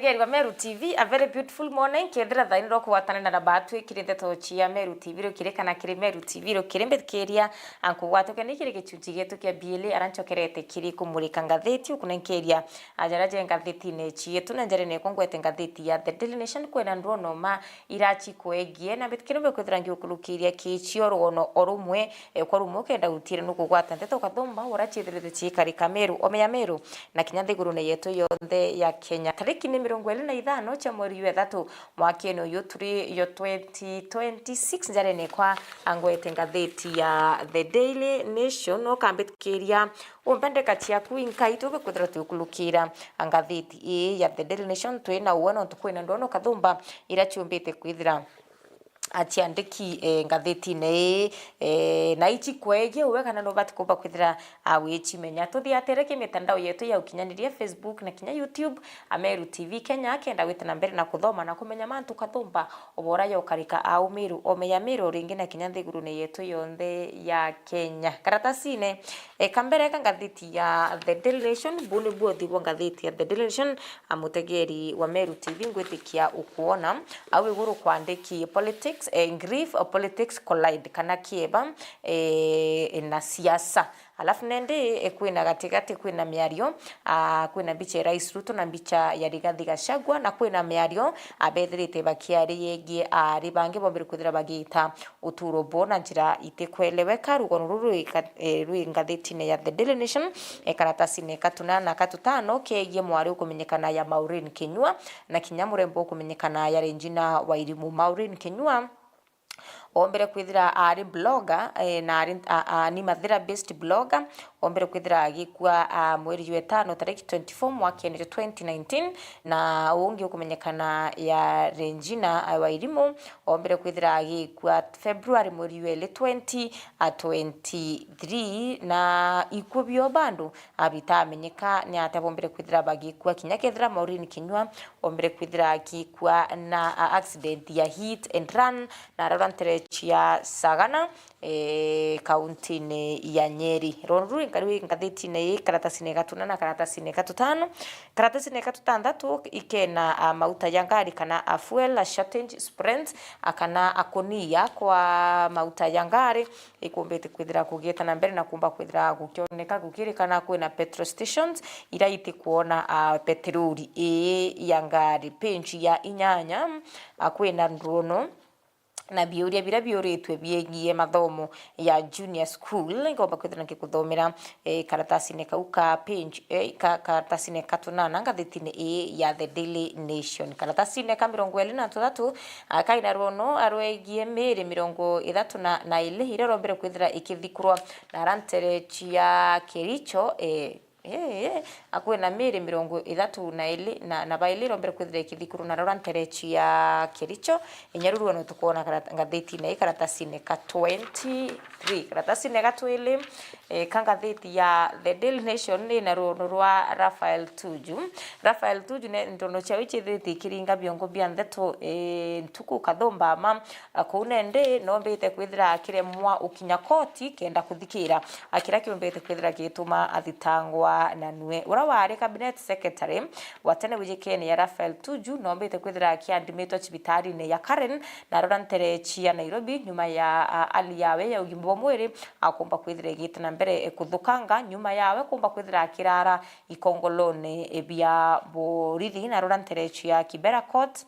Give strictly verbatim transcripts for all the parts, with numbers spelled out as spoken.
Mwithikiri wa Meru T V, a very beautiful morning. Kethira thaini rwa kugwatanira na batwi kiri ndeto cia Meru T V rukiri kana kiri Meru T V rukiri, mbithikiria ankugwatuke ni kiri gichunchi gietu kia biili, ara nchokerete kiri kumurika ngathiti, ukunenkeria ajara je ngathitinii cietu, na njarene kwa ngwete ngathiti ya The Daily Nation, kwina ndwono ma irachi kwegie, na mbithikiria mbekwithira ngiukurukiria kichio rwono o rumwe, e, kwa rumwe ukenda gutire nukugwata ndeto kathumba, ura chiithirite chiikarika Meru, ome ya Meru, na kinya nthigurune yetu yonthe ya Kenya. Tariki ni mirongo iri na ithano cia mweri jwa ithatu mwakene uyu turi yo twenty twenty-six, njarene kwa angwete ngathiti ya The Daily Nation, ukambitikiria umbe ndeka ciaku inkai tuge kwithira tukulukira ngathiti ii ya The Daily Nation. Twina uwe nontu kwina ndwono kathumba ira ciumbite kwithira aciandiki, eh, ngathitine ii, eh, na ici kwegie uwe kana nubati kumba kwithira, ah, wicimenya. Tuthiatire ki mitandao yetu ya ukinyaniria, Facebook na kinya YouTube, Ameru T V Kenya, kenda gwita na mbere na kuthoma na kumenya mantu kathumba obora yokarika au Meru, ome ya Meru ringi na kinya nthigurune yetu yonthe ya Kenya. Karatasine, eh, ka mbere ka ngathiti ya The Daily Nation, bu ni buothi bwa ngathiti ya The Daily Nation, a mutegeri wa Meru T V, ngwitikia ukwona au iguru kwandiki politics, eh, grief, politics collide, kana kieba, eh, na siasa. Alafu nende, eh, kwina gatigati kwina miario, ah, kwina mbicha ya Rais Ruto na mbicha ya Rigathi Gachagua, na kwina miario, ah, bethirite bakiaria yegie aari bangi bombire kwithira bagiita uturo bwo na njira itikweleweka. Rugono ruru rwi ka-, eh, rwi ngathitine ya The Daily Nation, eh, karatasine ka tunana ka tutano kegie mwari ukumenyekana ya Maureen Kinyua na kinya murembo ukumenyekana ya Regina Wairimu. Maureen Kinyua ombere kwithira ari blogger, eh, na ari, a, a, ni mathira based blogger. Ombere kwithira agikua, a, mweri jwa itano tariki twenty-four mwakene jwa twenty nineteen, na ungi ukumenyekana ya Regina, a, Wairimu, ombere kwithira agikua February mweri jwa ili twenty, a, twenty-three, na ikua bio bandu, a, bitamenyeka ni atia bombere kwithira bagikua. Kinya kethira Maureen Kinyua ombere kwithira agikua na, a, accident ya hit and run, na arara nterechi ya Sagana, eh, kauntine ya Nyeri. Rwono ruu rwi ngathitine ii, karatasine ga tuna na karatasine ga tutano. Karatasine ga tutantatu ikena, a, mauta ya ngari kana a fuel, a shortage, sprint, a, kana a kunia kwa mauta ya ngari, ikumbite kwithira kugieta na mbere na kumba kwithira gukioneka gukirikana kwina petrol stations ira itikwona, a, peteroli ii ya ngari. Page ya inyanya, a, kwina ndwono na biuria biria biuritwe biegie mathomo ya junior school. Ngomba kwithira nkikuthomera, eh, karatasine kau ka page, eh, ka, karatasine ka tunana ngathitine ii ya The Daily Nation. Karatasine ka mirongo iri na tuthatu, ah, kaina rwono arwegie miri mirongo ithatu na, na ili iria rombere kwithira ikithikurwa na ara nterechi ya Kericho, eh, Eh, eh, akwina miri mirongo ithatu na ili na, na baili irombere kwithira ikithikurwa na rora nterechi ya Kericho. Inya ruru no tukwona karata-, ngathitine ii karatasine ka twenty-three. Karatasine ga twili, eh, ka ngathiti ya The Daily Nation ni na rwono rwa Raphael Tuju. Raphael Tuju ne ntono ciawe icithite ikiringa biongo bia ndeto, eh, ntuku kathumba ma, a, kuu nende nombite kwithira akiremwa ukinya koti kenda kuthikira, a, kiria kiumbite kwithira gituma athitangwa na nue. Ura wari cabinet secretary wa tene wijikene ya Raphael Tuju nombite kwithira akiandimitwa cibitarine ya Karen na rora nterechi ya Nairobi nyuma ya, a, hali yawe ya ugima bwa mwiri akumba kwithira igite na mbere kuthukanga nyuma yawe kumba kwithira akirara ikongolone bia borithi na rora nterechi ya Kibera Court.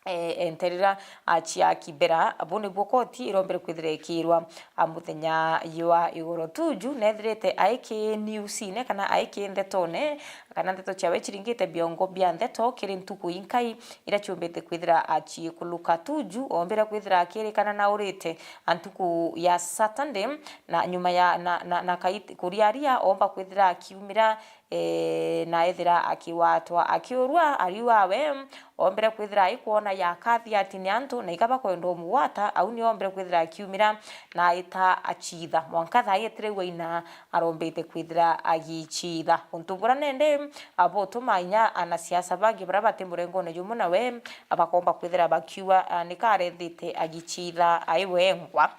Eh, enterera, a, cia Kibera, bu nibuo koti irombere kwithira ikirwa, a, muthenya jwa igoro. Tuju nethirite aiki newsine kana aiki ndetone, kana ndeto ciawe ciringite biongo bia ndeto kiri ntuku inkai iria ciumbite kwithira, a, ciikuluka. Tuju ombire kwithira akirikana na urite, a, ntuku ya Saturday, na nyuma ya, na, na, na kait-, kuriaria omba kwithira akiumira, eh, na ethira akiwatwa akiurua, ariu awe ombire kwithira aikwona ya kathi atini antu na ika bakwenda umugwata, au nio ombire kwithira akiumira na aita achitha. Mwanka thaa ii etiregwa ina arombite kwithira agichitha. Untu bura nende abutuma inya anasiasa bangi bara bati murengone jumwe nawe bakomba kwithira bakiuga, ah, nika arethite agichitha ai wengwa.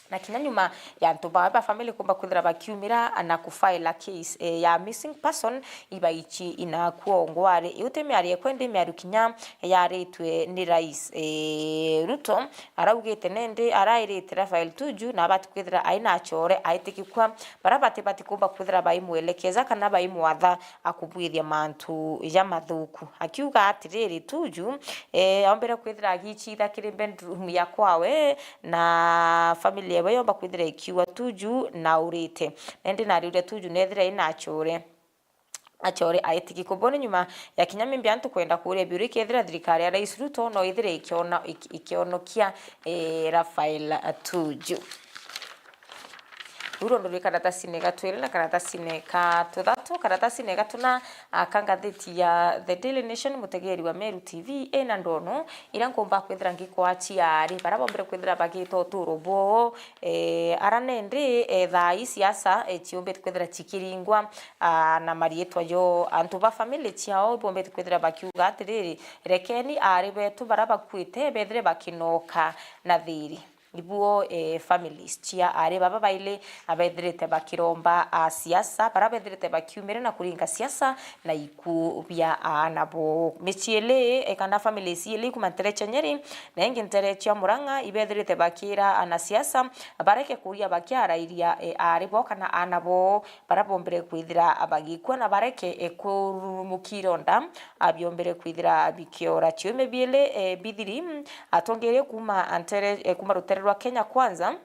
Na kinya nyuma ya antu bawe ba family kumba kwithira bakiumira na kufile a case, eh, ya missing person, ibaichi inakua ongwari. Iu ti miario ekwe ndi miario kinya yaritwe ni Rais, eh, Ruto. Araugite nendi arairite Raphael Tuju na abati kwithira aina achore aitikikwa bara bati bati kumba kwithira baimwelekeza kana baimwatha akubwithia mantu jamathuku. Akiuga atiriri, Tuju, eh, ombere kwithira agichitha kiri bedroom ya kwawe, na family yawe yomba kwithira ikiuga Tuju naurite. Nendi nariuria Tuju nethira ina achore. Achore aitiki kubone nyuma ya kinya mimbi antu kwenda kuria biuri kethira thirikari ya Rais Ruto no ithire ikiona-, iki-, ikionokia, eh, Raphael Tuju. Ruu rundu rwi karatasine ga twiri na karatasine ka tuthatu. Karatasine ga tuna, a, ka ngathiti ya The Daily Nation, mutegeri wa Meru T V, ina ndono iria nkumba kwithira ngikwachiari bara bombere kwithira bagita uturo bwoo, e, ara nendi, e, thaa ii siasa, e, ciumbite kwithira cikiringwa, a, na mariitwa jo antu ba family ciao bombite kwithira bakiuga atiriri, rekeni aari betu bara bakuite bethire bakinoka na thiri. Ibuo, eh, families cia aari baba baili abethirite bakiromba a siasa, bara bethirite bakiumire na kuringa siasa na iku bia aana bo. Micii ili, eh, kana families ili kuma ntere cia Nyeri na ingi ntere cia Murang'a ibethirite bakira anasiasa bareke kuria bakiarairia, eh, aari bo kana aana bo bara bombire kwithira bagikua na bareke, eh, kururumukia ironda, a, biombire kwithira bikiora. Ciumia biili, e, bithiri, mm, atongeria kuma antere, e, kuma rutere rwa Kenya Kwanza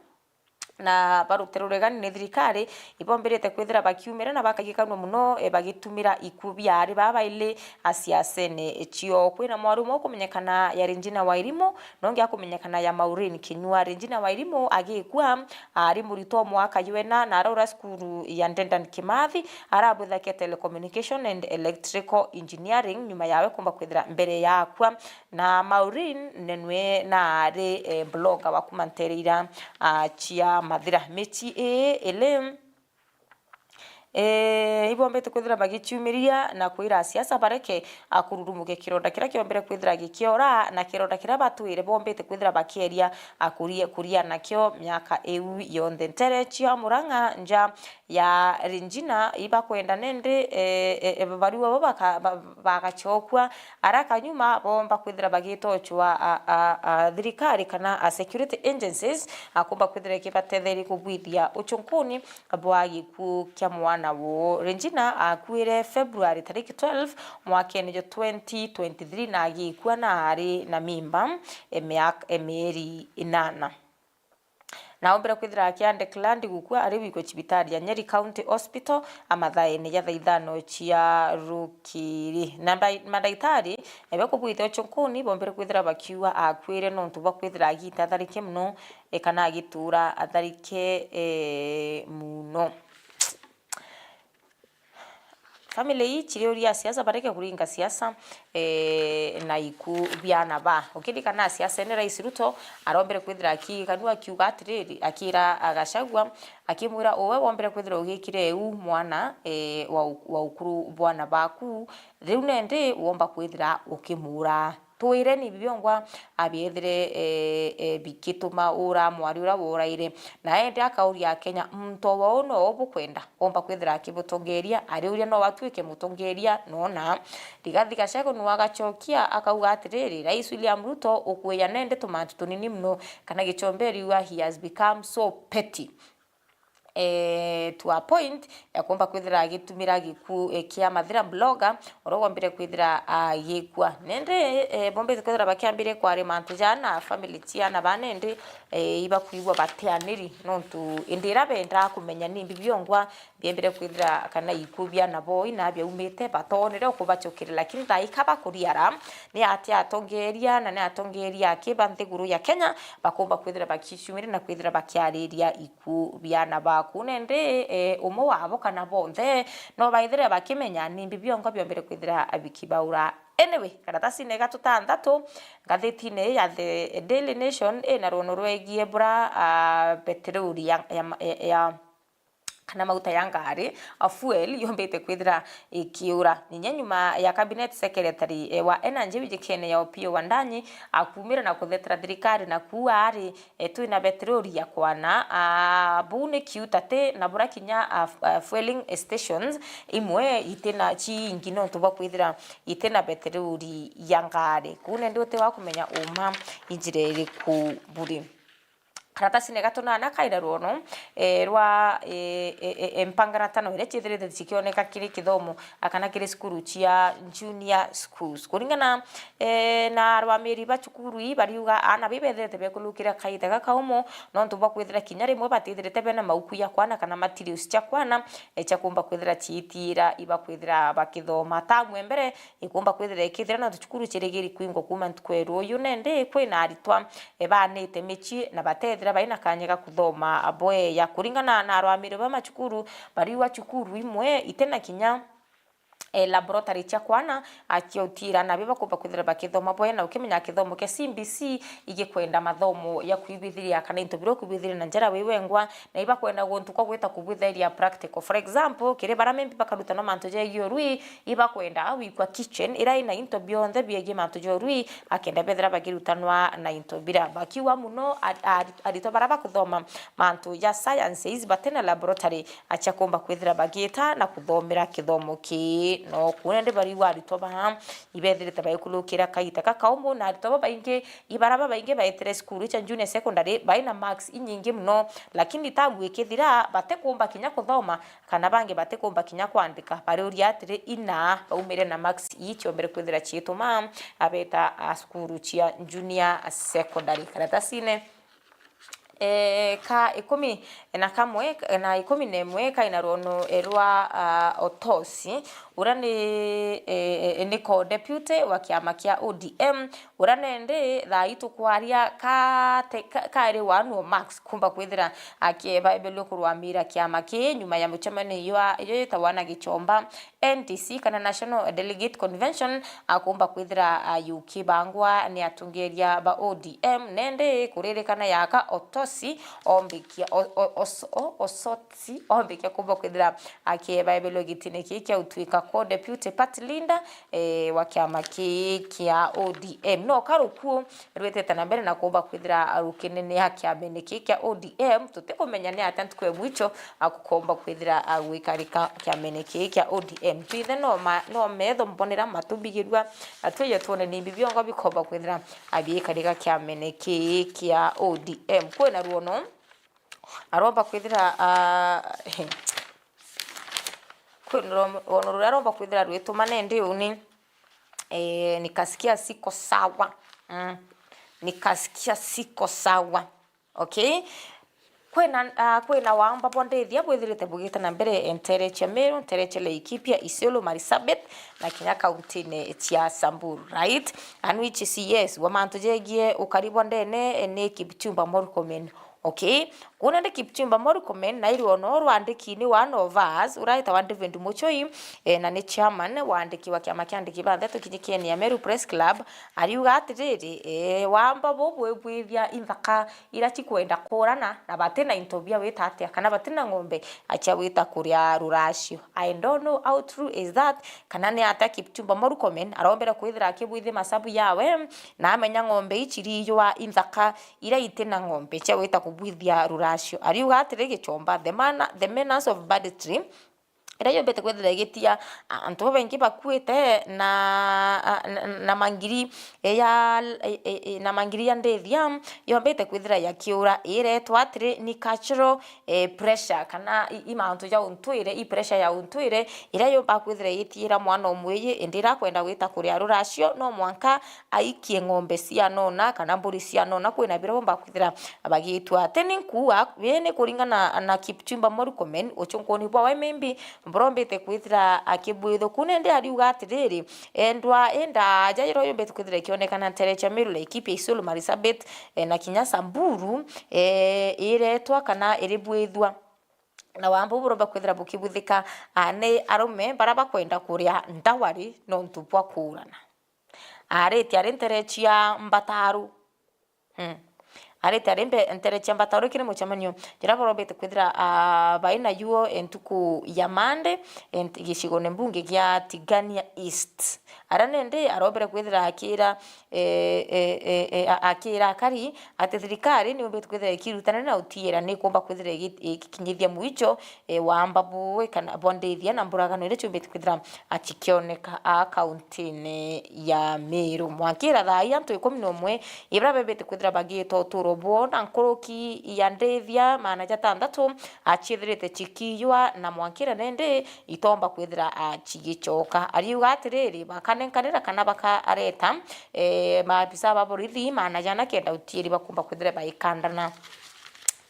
na ba rutere ruregani ni thirikari ibombirite kwithira bakiumira na bakagikanua muno, e, bagitumira iku bia aari baa baili a siasene cioo. Kwina mwarume ukumenyekana ya Regina Wairimu, na ungi akumenyekana ya Maureen Kinyua. Regina Wairimu agikua, aari muritwa o mwaka jwena na araura cukuru ya Dedan Kimathi, arabuthakia Telecommunication and Electrical Engineering nyuma yawe kumba kwithira mbere yakwa. Na Maureen nenwe naari, eh, blogger wa kuma ntere ira, ah, cia Mathira. Micii ii ili, eh, ibombite kwithira bagiciumiria na kwira asiasa bareke, a, kururumukia kironda kiria kiombire kwithira gikiora, na kironda kiria batwire bombite kwithira bakieria, a, kuria, kuria nakio miaka iu yonthe. Ntere cia Murang'a nja ya Regina ibakwenda nendi, e, e, e, barua bo baka-, ba-, bagacokua araka nyuma bomba kwithira bagitochwa, a, a, a, thirikari kana a security agencies, a, kumba kwithira ikibatetheria kubwithia uchunkuni bwa gikuu kia mwana woo. Regina akuire February tariki twelve mwakene jwa twenty twenty-three na agikua na ari na mimba e miaka, e mieri inana. Na ombire kwithira akiandeclared gukua ari wikwe cibitari ya Nyeri County Hospital amathaene ja thaa ithano cia rukiri. Na mbai-, mandaitari ebe kubwithia uchunkuni bombire kwithira bakiuga akuire nontu bwa kwithira agita atharike muno, e, kana agitura atharike, e, muno. Family ii ciriuria siasa bareke kuringa siasa, eh, na iku biana ba. Ukiririkana siasa ene Rais Ruto arombere kwithira akikanua akiuga atiriri, akira Gachagua, akimwira uwe wombere kwithira ugikire u mwana, eh, wa u-, wa ukuru bwana baku, riu nendi womba kwithira ukimura. Twireni biongwa abiethire, eh, eh, bikituma ura mwari uria woraire. Na endi akauria Akenya, muntu o wau no bukwenda? Omba kwithira akibutongeria, ariuria no atuike mutongeria, nona. Rigathi Gachagua nu agachokia, akauga atiriri, Rais William Ruto ukuya nendi tumantu tunini muno, kana gichombe riua he has become so petty. Eh, to a point ya kuomba kwithira agitumira gikuu, eh, kia Mathira blogger, uria wombire kwithira agikua. Nendi, eh, bombite kwithira bakiambire kwari mantu jana, family ciana ba nendi, eh, ibakwigua batianiri, nontu indi ira bendaa kumenya nimbi biongwa biembire kwithira kana ikuu biana boi na biaumite batonere ukubachukirira. Lakini thaika bakuriara, ni atia atongeria na ni atongeria aki ba nthiguru ya Kenya bakomba kwithira bakicumire na kwithira bakiariria ku biana baku. Nendi, eh, umwe wabo kana bonthe no baithire bakimenya nimbi biongo biombire kwithira bikibaura. Anyway, karatasine ga tutantatu, ngathitine ya The Daily Nation ina ruono rwegie bura, ah, peteroli ya, ya, ya, ya, na mauta ya ngari, a fuel, yombite kwithira ikiura. Ninya nyuma ya cabinet secretary, eh, wa energy wijikene ya Opiyo Wandanyi akumira na kuthetera thirikari na kuuga ari, eh, twina beteroli ya kwana, ah, buu ni kiuta ti na bura kinya, ah, f-, ah, fueling stations imwe itina ciingi nontu bwa kwithira itina beteroli ya ngari. Kuu nende uti wa kumenya uma injira iriku buri. Karatasine ga tunana kaina rwono, eh, rwa, eh, eh, eh, mpangaratano iria ciithirite cikioneka kiri kithomo, a, kana kiri cukuru cia junior schools. Kuringana, eh, na arwamiri ba cukuru ii bariuga aana bii bethirite bekulukira kaita gakaumo, nontu bwa kwithira kinya rimwe batithirite bena mauku ya kwana kana materials cia kwana, eh, cia kumba kwithira ciitiira ibakwithira bakithoma. Tamu e mbere, ikumba kwithira ikithira nontu cukuru cirigiri kwingwa kuuma ntuku ya ruuyu, nandi kwina aritwa, e, baanite micii na batethira baina kanya ga kuthoma bweya. Kuringana na arwamiri ba macukuru, bariuga cukuru imwe itina kinya, e, laboratory cia kwana, a, cia utiira, na bi bakumba kwithira bakithoma bweya, na ukimenya kithomo kia C B C igikwenda mathomo ya kwibithiria kana into biria ukubithiria na njira wi wengwa, na ibakwenda guntu kwa gwita kubwithairia practical. For example, kiri baria maybe bakarutanwa mantu jegie urui, ibakwenda gwikwa kitchen iria ina into bionthe biegie mantu ja urui, akenda bethira bakirutanwa na into biria. Bakiuga muno ari-, ari-, aritwa baria bakuthoma mantu ja sciences batina laboratory, acia kumba kwithira bagiita na kuthomera kithomo kii. No kuuna ndi bariuga aritwa baa ibethirite baikulukira kaita kakaumu, na aritwa babaingi, ibaria babaingi baitire cukuru cia junior secondary baina marks inyingi muno, lakini tamu ikithira batikumba kinya kuthoma, kana bangi batikumba kinya kwandika. Bariuria atiri, ina baumire na marks ii ciombere kwithira ciituma abeta, a, cukuru cia junior secondary. Karatasine, e, ka ikumi na kamwe na ikumi na imwe kaina rwono, e, rwa, a, Otosi, uria ni, e, e, ni co-deputy wa kiama kia O D M, uria nendi thaa ii tukwaria kate-, ka-, kairi one o marks kumba kwithira akieba ebelwe kurwamira kiama kii nyuma ya mucemanio ijo yitawa na Gichomba N D C kana National Delegate Convention, akumba kwithira ayukibangwa ni atongeria ba O D M. Nendi kuririkana yaka Otosi ombikia, o-, o-, os-, o-, Osotsi ombikia kumba kwithira akieba ebelwe gitine kii kia utwika co-deputy party leader, eh, wa kiama kii kia O D M. No karuku rwitite na mbere na kumba kwithira rukinenea kiamene kii kia O D M. Tutikumenya ni atia ntuku ya mwicho akukomba kwithira agwikarika kiamene kii kia O D M. Twithe no ma-, no metho mbonera matu mbigirua, na twije twone ni mbi biongo bikomba kwithira abiikarika kiamene kii kia O D M. Kwina rwono aromba kwithira, ah, kwina rwono ruria aromba kwithira rwituma nendi uni, eh, nikasikia siko sawa. Mm. Nikasikia siko sawa. Okay? Kwina, ah, kwina wamba bwa ndithia bwithirite bugite na mbere, eh, ntere cia Meru, ntere cia Laikipia, Isiolo, Marsabit, na kinya kauntine cia Samburu, right? And which is yes, wa mantu jegie ukari bwa ndene, eh, ni Kipchumba Murkomen. Okay? Kuna ndi Kipchumba Murkomen, na iri ono rwandiki ni one of us, uraitawa David Muchoi, eh, na ni chairman wa andiki wa kiama kia andiki ba ndeto kinyikene ya Meru Press Club, ariuga atiriri, eh, wamba bu bwibwithia inthaka ira cikwenda kurana na batina into bia wita atia, kana batina ng'ombe acia wita kuria ruracio. I don't know how true is that, kana ni atia Kipchumba Murkomen arombere kwithira akibwithia masabu yawe, na amenya ng'ombe ici riijwa inthaka ira itina ng'ombe cia wita kubwithia ruracio. Ariuga atiri, Gichomba, the man-, the menace of banditry, iria yombete kwithira igitia a-, antu babaingi bakuite na, a-, na, na mangiri ya, e, e, e, na mangiri ya ndithia, yombete kwithira yakiura, iretwa atiri ni cultural, e, pressure, kana i, i mantu ja untwire, i pressure ya untwire, iria yomba kwithira igitiira mwana umwe iji, indi irakwenda gwita kuria ruracio, no mwanka aikie ng'ombe cia nona kana mburi cia nona, kwina biria bomba kwithira bagitua. Teni nkuua, ii ni kuringana na Kipchumba Murkomen, ucunkuni bwawe maybe burombite kwithira akibwithukuna, indi ariuga atiriri, endwa indaaja iria yombite kwithira ikionekana ntere cia Meru, Laikipia, Isiolo, Marsabit, eh, na kinya Samburu, eh, iretwa kana iribwithua. Na wambu buromba kwithira bukibuthika, ah, ni arume baria bakwenda kuria ndawari nontu bwa kuurana. Ariti ari ntere cia Mbataru. Hmm. Arite ari mbe-, ntere cia Mbatauri kiri mucemanio juria barombete kwithira, ah, bai na yuo, eh, ntuku ya Monday, eh, nti-, gicigone mbunge gia Tigania East. Aria nindi arombere kwithira akira, eh, eh, eh, eh, a-, akira akari ati thirikari niumbite kwithira ikirutanira na utiira nikumba kwithira igi-, igikinyithia mwicho, eh, wa mbabu kana bwa ndithia na mburagano iria ciumbite kwithira, ah, cikioneka, ah, kauntine ya Meru. Mwankira thaa ii antu ikumi na umwe ibara bebete kwithira bagita uturo bwao na nkuruki ya ndithia maana jatantatu, ah, ciithirite cikiyua na mwankira nindi itomba kwithira, ah, cigicoka. Ariuga atiriri, bakanenkanira kana bakareta, eh, maabisa ba borithi maana jana kenda utiiri bakumba kwithira baikandana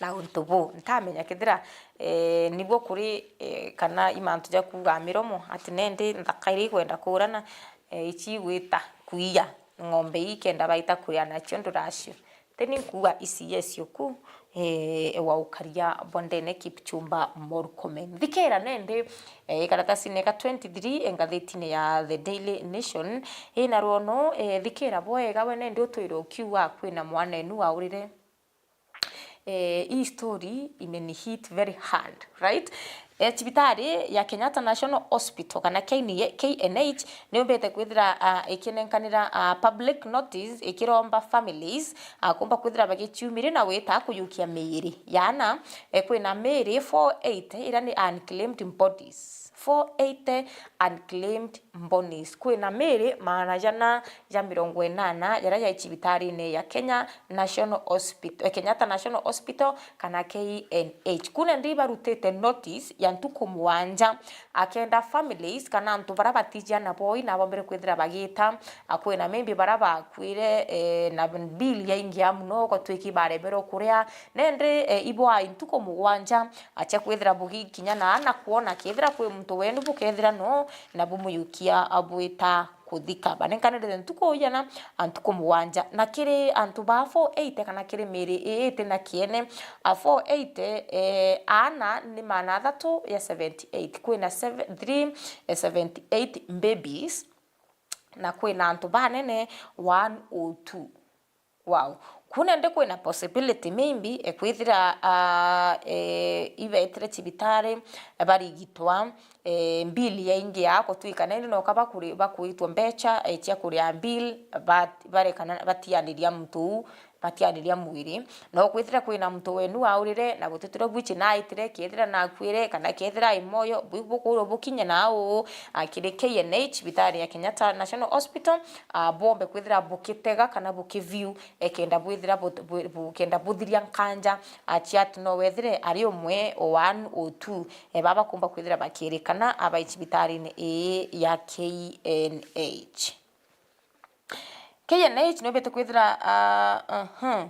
na untu buu. Ntamenya kethira, eh, nibwo kuri, eh, kana i mantu ja kuuga miromo, ati nindi nthaka iria ikwenda kuurana, eh, ici igwita kwiya ng'ombe ii kenda baita kuria nacio nduracio. Teni nkuuga ici yecio ku, eh, wa ukaria bwa ndene Kipchumba Murkomen. Thikira nindi, eh, ikaratasine ka twenty-three, eh, ngathitine ya The Daily Nation, ina rwono, eh, thikira bwega we nindi utwire ukiuga kwina mwanenu waurire. Eh, hii story imeni hit very hard, right? Eh, cibitari ya Kenyatta National Hospital kana K N H, K N H, niumbite kwithira, ah, ikinenkanira, ah, public notice ikiromba families, ah, kumba kwithira bagiciumiri na gwita kuyukia miiri ya ana, eh, kwina miiri four eighty iria ni unclaimed bodies. Four eighty unclaimed bodies. Kwina miiri maana jana ja mirongo inana jaria jai cibitarine ya Kenya National Hospital, eh, Kenyatta National Hospital kana K N H. Kuna ndi barutite notice ya ntuku mugwanja, akenda families kana antu baria batijia na boi na bombere kwithira bagita, akwina maybe baria bakwire, eh, na bill yaingia muno, gotwiki baremerwo kuria, nende, eh, ibwai ntuku mugwanja, acha kwithira bugikinya na ana kwona kethira kwi muntu wenu bukethira no, na bumuyukia abwita kuthika. Banenkanirite ntuku ijana, a ntuku mugwanja. Na kiri antu ba four eighty kana kiri miri ii iti na kiene, a four eighty, eh, aana ni maana athatu ya seventy-eight. Kwina seven, three, eh, seventy-eight babies, na kwina antu banene one oh two. Wow. Kuna ndi kwina possibility maybe, eh, kwithira, ah, eh, ibetire cibitari, eh, barigitwa, eh, mbili yaingi ya gutwika na indi noka bakuri-, bakuitwa mbecha, eh, cia kuria bill, bat-, barekana batianiria muntu uu, batianiria mwiri. No kwithira kwina muntu wenu aurire na gutitire bwichi naitire, kethira nakwire, kana kethira ai moyo, bu-, bukurwo bukinye na uu, ah, kiri K N H, cibitari ya Kenyatta National Hospital, ah, bombe kwithira bukitega kana bukiview, ekenda bwithira bu-, bu-, bukenda buthiria nkanja, ah, cia ati no wethire ari umwe o one o two, eh, baba kumba kwithira bakirikana abai cibitarine ii ya K N H. K N H niumbite kwithira, ah, uh-huh.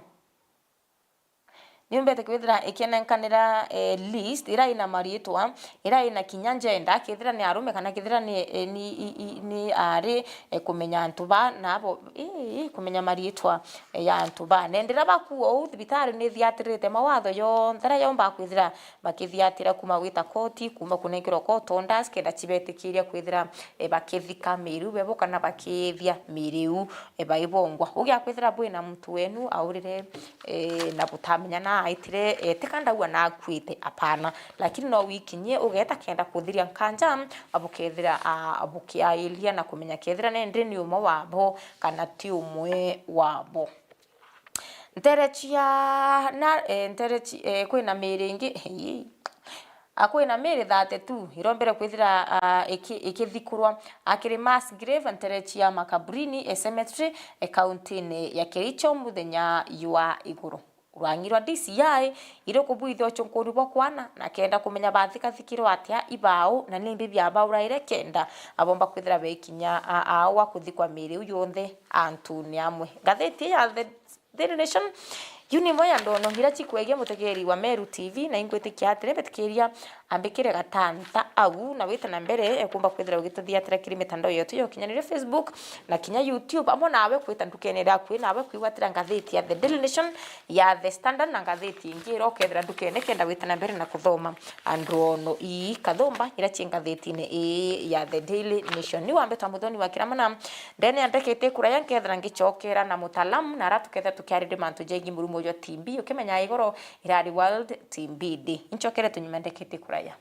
Niumbite kwithira ikienenkanira, eh, list iria ina mariitwa, iria ina kinya gender, kethira ni arume kana kethira ni, eh, ni, i, i, ni aari, eh, kumenya antu ba nabo, ii, kumenya mariitwa, eh, ya antu ba. Na ndiria bakua uu, thibitari ni ithiatirite mawatho jonthe aria yomba kwithira bakithiatira, kuma gwita koti, kuma kunenkerwa court orders, kenda cibetikiria kwithira, eh, bakithika miiri bebo kana bakithia miiri iu, eh, baibongwa. Ugia kwithira bwina muntu wenu aurire, eh, na butamenya na aitire, eh, ti ka ndauga na akuite, apana. Lakini no wikinyie ugeta kenda kuthiria nkanja, bukethira, ah, bukiairia na kumenya kethira nende ni umwe wabo kana ti umwe wabo. Ntere cia na, eh, ntere ci-, eh, kwina miiri ingi, ii. Ah, kwina miiri thirty-two irombere kwithira, ah, iki-, ikithikurwa, ah, kiri mass grave ntere cia Makaburini, eh, cemetery, eh, kauntine ya Kericho muthenya jwa iguru. Rwangi rwa D C I iri kubwithia uchunkuri bwa kwana na kenda kumenya bathikathikirwe atia, ibau na nimbi biabauraire kenda abomba kwithira bekinya a-, aao wa kuthikwa miiri iu yonthe antune amwe. Ngatheti ya The Daily Nation, yu ni imwe ya ndono iria cikwegia mutegeri wa Meru T V, na ingwitikia atiri mbitikiria ambikire gatanta au, na wite na mbere, ekumba kwithira ugituthiatira kiri mitandao yetu ya ukinyaniria, Facebook na kinya YouTube, amwe nawe kwita ndukene iria akui nawe kwigwatira ngatheti ya The Daily Nation, ya The Standard na ngatheti ingi iria ukethira ndukene kenda wite na mbere na kuthoma ndono ii kathumba iria ci ngathetine ii ya The Daily Nation. Ni wambe twa muthoni wa kira mana, ndene ya ndakika ikuraja nkethira ngicokera na mutaalamu, na ara tukethira tukiariria mantu jegi murimo Mujwa T B, ukimenyaga igoro irari World T B Day. Incokere tunyuma ndekete kuraya.